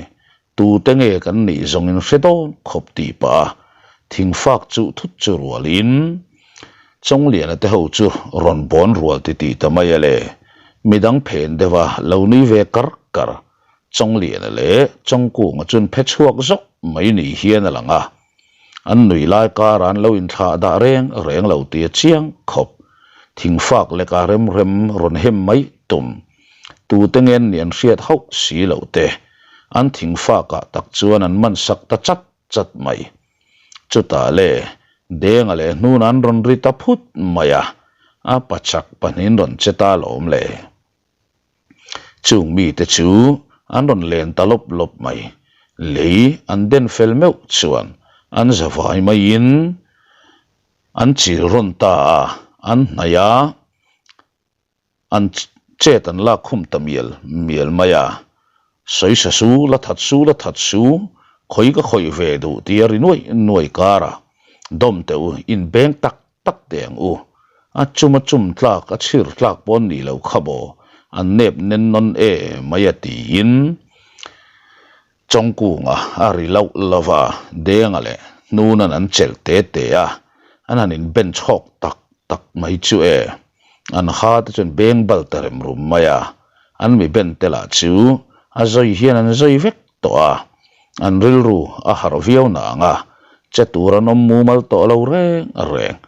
Tute nge kan nih zawngin hre dawn khawp tih pah a, thingfak chu thut chu rualin Chawngliana te ho chu rawn bawn rual ti tih ta mai a le. Midang phen deuh a lo nui ve kar kar. Chawngliana leh Chawngkunga chuan phe chhuak zawk mai ni hian a lang a. An nui lai karah an lo inthlah dah reng reng lo tih a chiang khawp. Thingfak leka rem rem rawn hem mai tum. Tute nge an nih an hriat hauh si loh te. An thingfakah tak chuan an man sak ta chat chat mai. Chutah le, Denga leh hnuna an rawn ri ta phut mai a, a pachak pahnihin rawn che ta alawm le. Chung mite chu an rawn len ta lawp lawp mai. Lei an den fel meuh chuan an za vai maiin an chil rawn ta a, an hnaih a. An chet an lak khum ta mial mial mai a, Sawi sa su, la that su, la that su, khawi ka khawih ve duh tia ri nuai nuai kar a, dawm teh u, in beng tak tak teh ang u. A chum a chum tlak, a chhir tlak pawn nih loh kha maw, an nep nen nawn e mai a tiin Chawngkunga a ri loh lo va, Denga leh Hnuna'n an chelh te te a, an han inben chhawk tak tak mai chu e. An ha te chuan beng bal ta rem rum mai a, an mi ben te lah chu a zawi hian an zawi vek tawh a, an rilru a harh viau na ang a, che tur an awm mumal tawh lo reng reng.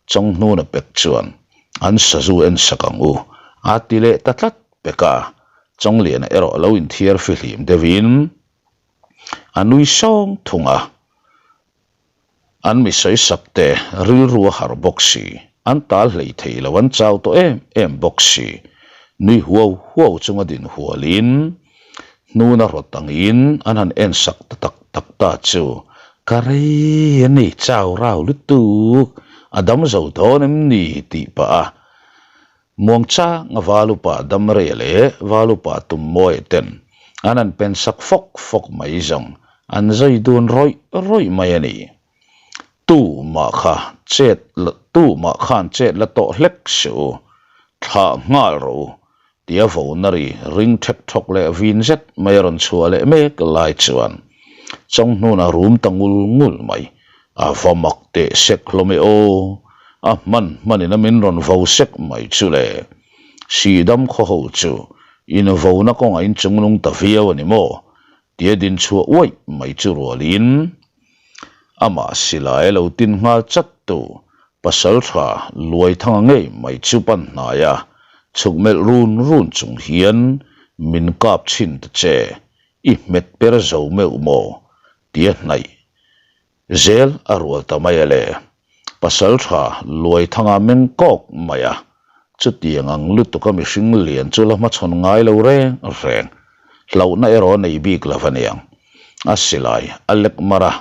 Chawnghnuna pek chuan an sazu en sak ang u a ti leh ta tlat pek a, Chawngliana erawh lo inthiar fihlim deuhin a nui sawng thung a. An mi sawi sak te rilru a harh bawk si, an tal hlei thei lo, an chau tawh em em bawk si. Nui huau huau chunga din hualin hnuna rawt angin an han en sak ta tak tak ta chu ka rei a ni, chau rau lutuk, a dam zo dawn em ni tih pah a Muangchanga Valupa Damreia leh Valupa Tummawia ten an han pen sak fawk fawk mai zawng an zai dun rawih rawih mai a ni. Tu mah kha chet la tu mah khan chet la tawh hlek suh u, thlah nghal rawh u tia vona ri ring thek thawk leh vin zet mai a rawn chhuah leh mek lai chuan Chawnghnuna rum ta ngul ngul mai. A va mak teh sek hlawm e aw, a hman hmanin a min rawn vo sek mai chu le. Sihdam khaw ho chu in vona kawngah in chunglung ta viau a ni maw? tia din chhuah uaih mai chu rualin amah silai a lo tin nghal chat tu pasal tha Luaithanga ngei mai chu pan hnai a, chhuk melh run run chung hian min kap chhin ta che, i hmet per zo meuh maw? tia hnaih zel a rual ta mai a le. Pasal tha Luaithanga meng kawk mai a, chutiang ang lutuk a mihring lian chu la hmachhawn ngai lo reng reng. Hlauhna erawh a nei bik lo a niang. A silai a lek mar a,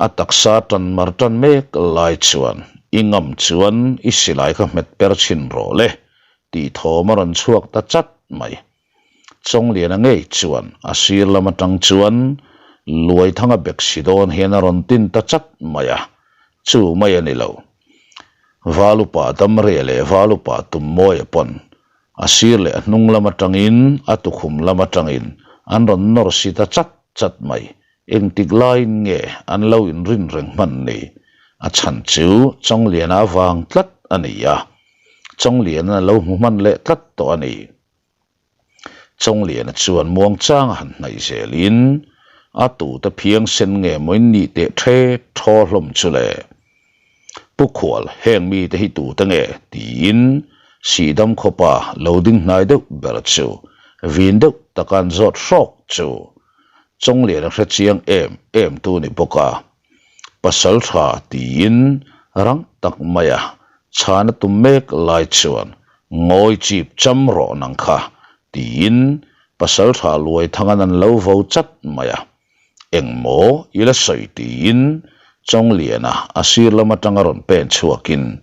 a taksa tan mar tan mek lai chuan i ngam chuan i silai kha hmet per chhin rawh le tih thawm a rawn chhuak ta chat mai. Chawngliana ngei chuan a sir lam atang chuan Luaithanga bek si dawn hian a rawn tin ta chat mai a, chu mai a ni lo. Valupa Damria leh Valupa Tummawia pawn a sir leh a hnung lam atangin a tukhum lam atangin an rawn nawr si ta chat chat mai. Engtik laiin nge an lo inrin reng hman ni? A chhan chu Chawngliana avang tlat a ni a, Chawngliana a lo hmu hman leh tlat tawh a ni. Chawngliana chuan muangchang a han hnaih zelin a tute phiang sen nge maw in nih teh the thaw hlawm chu le. Pu Khual, heng mite hi tute nge? tiin Sihdam khawpa lo ding hnai deuh ber chu vin deuh taka an zawt hrawk chu Chawngliana hre chiang em em tu ni bawk a. Pasal tha tiin rang tak maia chhana tum mek lai chuan ngawi chip cham rawh nang kha tiin pasal tha luai thangan an lo vo chat mai a. Engmaw i la sawi tiin. Chawngliana a sir lam atanga rawn pen chhuakin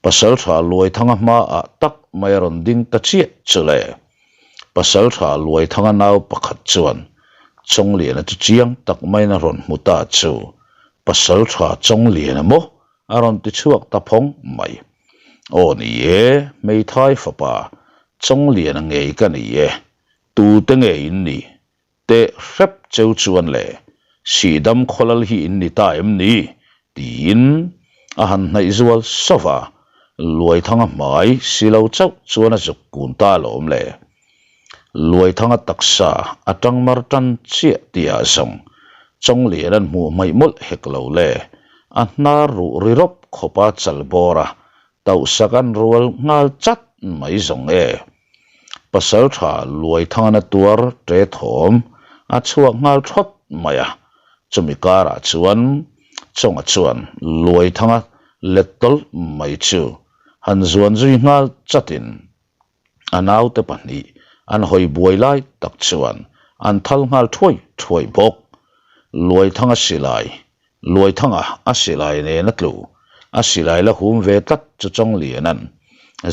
Pasaltha Luaithanga hmaah tak mai a rawn ding ta chiah chu le. Pasaltha Luaithanga nau pakhat chuan Chawngliana chu chiang tak maiin a rawn hmu ta chu, Pasaltha Chawngliana maw? a rawn ti chhuak ta phawng mai. Aw ni e, hmeithai fapa Chawngliana ngei ka ni e, tute nge in nih? Teh hrep cheu chuan le, Sihdam khawlal hi in ni ta em ni? tiin a han hnaih zual sauh va, Luaithanga hmai si lo chauh chuan a zuk kun ta alawm le. Luaithanga taksa a tang mar tan chiah tihah zawng Chawnglian an hmuh hmaih mawlh hek lo le, a hnar ruh ri rawp khawpa chal bawr a, tauhsak an rual nghal chat mai zawng e. Pasal tha Luaithangana tuar ṭe thawm a chhuak nghal thawt mai a, chumi karah chuan Chawnga chuan Luaithanga let tawlh mai chu han zuan zui nghal chatin a naute pahnih an hawi buai lai tak chuan an thal nghal thuai thuai bawk. Luaithanga silai Luaithanga a silai nen a tlu, a silai la hum ve tlat chu Chawngliana'n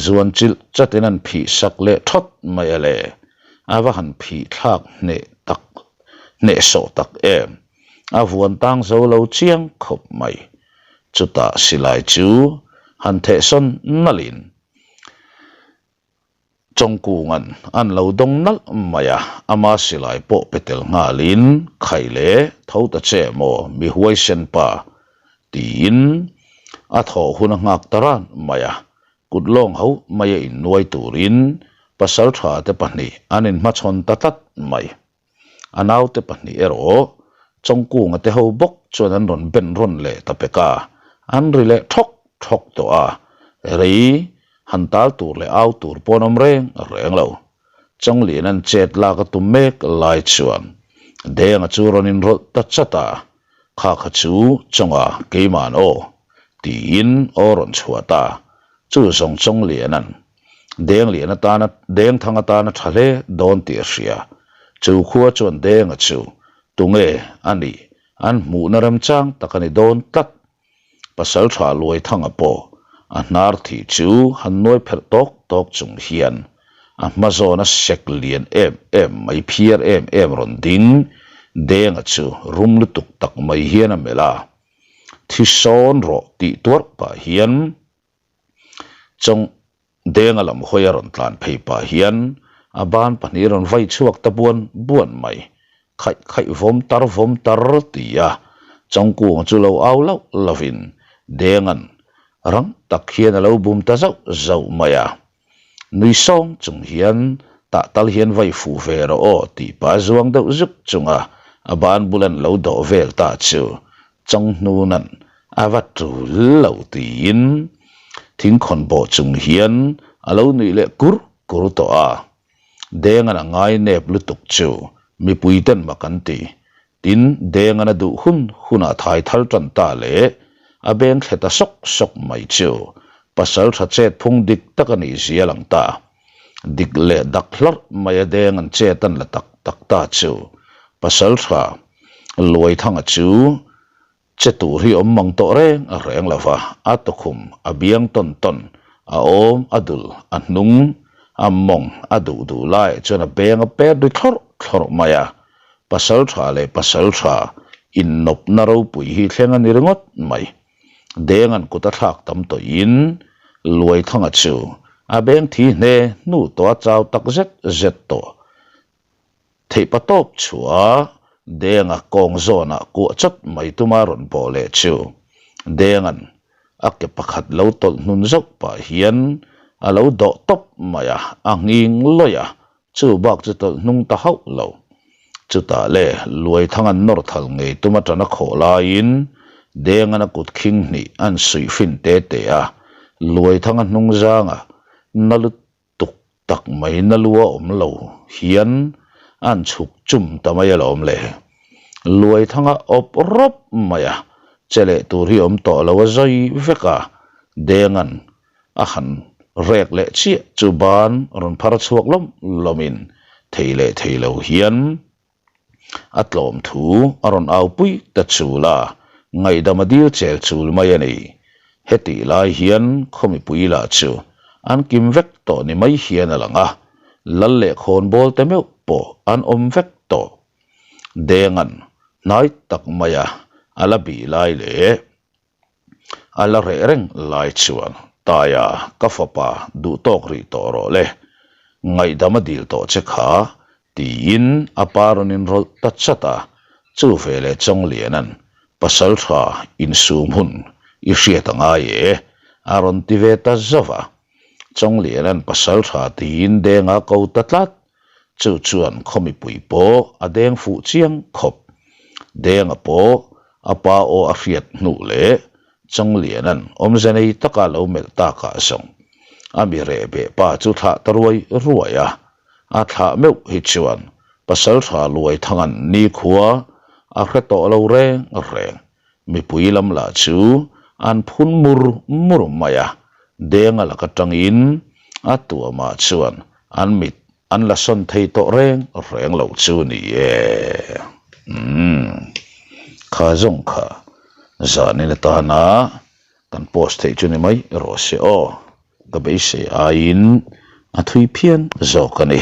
zuan chilh chatin an phih sak leh thawt mai a le, a va han phih thlak hneh tak hneh sawh tak em, a vuan tang zo lo chiang khawp mai. Chutah silai chu han thehsawn nalhin Chawngkunga'n an lo dawng nalh mai a, ama silai pawh pe tel nghalin, Khai le, tho ta che maw, mi huaisen pa? tiin a thawh hun a nghak ta ran mai a, kut lawng ho maia innuai turin pasaltha te pahnih an inhmachhawn ta tlat mai. A naute pahnih erawh Chawngkunga te ho bawk chuan an rawn ben rawn leh ta pek a, an ri leh thawk thawk tawh a, rei han tal tur leh au tur pawh an awm reng reng lo. Chawnglian an chet lak a tum mek lai chuan Denga chu rawn inrawlh ta chat a, Kha kha chu Chawnga keima'n aw tiin aw rawn chhuah ta, chu zawng Chawngliana'n Denglian atana Dengthang atana tha hle dawn tih a hria. Chu khua chuan Denga chu tunge a nih an hmuhna remchang tak a ni dawn tlat. Pasaltha Luaithanga pawh a hnar thih chu han nuai pherh tawk tawk chung hian a hma zawna sek lian em em mai phiar em em rawn ding Denga chu rum lutuk tak mai hian a melh a, Thi sawn rawh tih tuarh pah hian Chawng Denga lam hawi a rawn tlan phei pah hian a ban pahnih rawn vai chhuak ta buan buan mai. Khaih khaih vawm tar vawm tar ti a Chawngkunga chu lo au lauh lovin Denga'n rang tak hian a lo bum ta zauh zauh mai a. Nui sawng chung hian tah tal hian vai fuh ve rawh aw tih pah zuang deuh zuk chunga a ban bul an lo dawh vel ta chu Chawnghnun-a'n a va tul lo tiin thingkhawn bawh chung hian a lo nuih leh kur kur tawh a. Denga'n a ngai nep lutuk chu mipui ten mak an ti. Tin, Denga'n a duh hun hunah thai thal tan ta leh a beng thlet a sawk sawk mai chu pasal tha chet phung dik tak a nih zia lang ta. Dik leh dak hlarh mai a Denga'n chet an la tak tak ta chu pasal tha Luaithanga chu che tur hi awm mang tawh reng a reng lo va, a tukhum a biang tawn tawn, a awm a dul a hnung a mawng a duh duh laiah chuan a beng a pet ri thlawrh thlawrh mai a, pasal tha leh pasal tha innawpna ropui hi thleng a ni ringawt mai. Denga'n kut a thlak tam tawhin Luaithanga chu a beng thi hne hnu tawh a chau tak zet zet tawh. Theihpa tawp chhuah Denga kawng zawnah kuah chawt mai tuma rawn bawh leh chu Denga'n a ke pakhat lo tawlh hnun zauh pah hian a lo dawh tawp mai a, a nghing lawih a, chu bak chu tawlh hnung ta hauh lo. Chutah le Luaithanga'n nawr thal ngei tuma ṭan a khawh laiin Denga'n a kut khing hnih a'n suih fin te te a, Luaithanga hnung zanga na lut tuk tak mai na lu a awm lo hian an chhuk chum ta mai alawm le. Luaithanga awp rawp mai a, che leh tur hi awm tawh lo a zawi vek a, Denga'n a han rek leh chiah chu ban rawn phar chhuak lawm lawmin thei leh thei lo hian a tlawm thu a rawn au pui ta chul a. Ngaihdam a dil chel chul mai a ni. Hetih lai hian khaw mipui lah chu an kim vek tawh ni mai hian a lang a, lal leh khawnbawl te meuh pawh an awm vek tawh. Denga'n hnai tak maia a la bih lai leh a la reh reng lai chuan Taia ka fapa duh tawk rih tawh rawh le, ngaihdam a dil tawh che kha tiin a pa rawn inrawlh ta chat a, chu veleh Chawngliana'n pasal tha insum hun i hriat a ngai e a rawn ti ve ta zauh a, Chawngliana'n pasal tha tiin deng a ko ta tlat. Chu chuan khaw mipui pawh a deng fuh chiang khawp. Denga pawh a pa aw a hriat hnuh leh Chawngliana'n awmze nei taka lo melh takah zawng a mi reh beh pa chu thlah ta ruai ruai a. A thlah meuh hi chuan Pasaltha Luaithanga'n nikhua a hre tawh lo reng reng. Mipui lam lah chu an phun mur mur mai a, Denga laka tangin a tuamah chuan an mit an la sawn thei tawh reng reng lo chu ni e. Umm. Kha zawng kha zanin atana kan post theih chu ni mai rawh se aw. Ka beisei aiin a thui phian zawk a ni.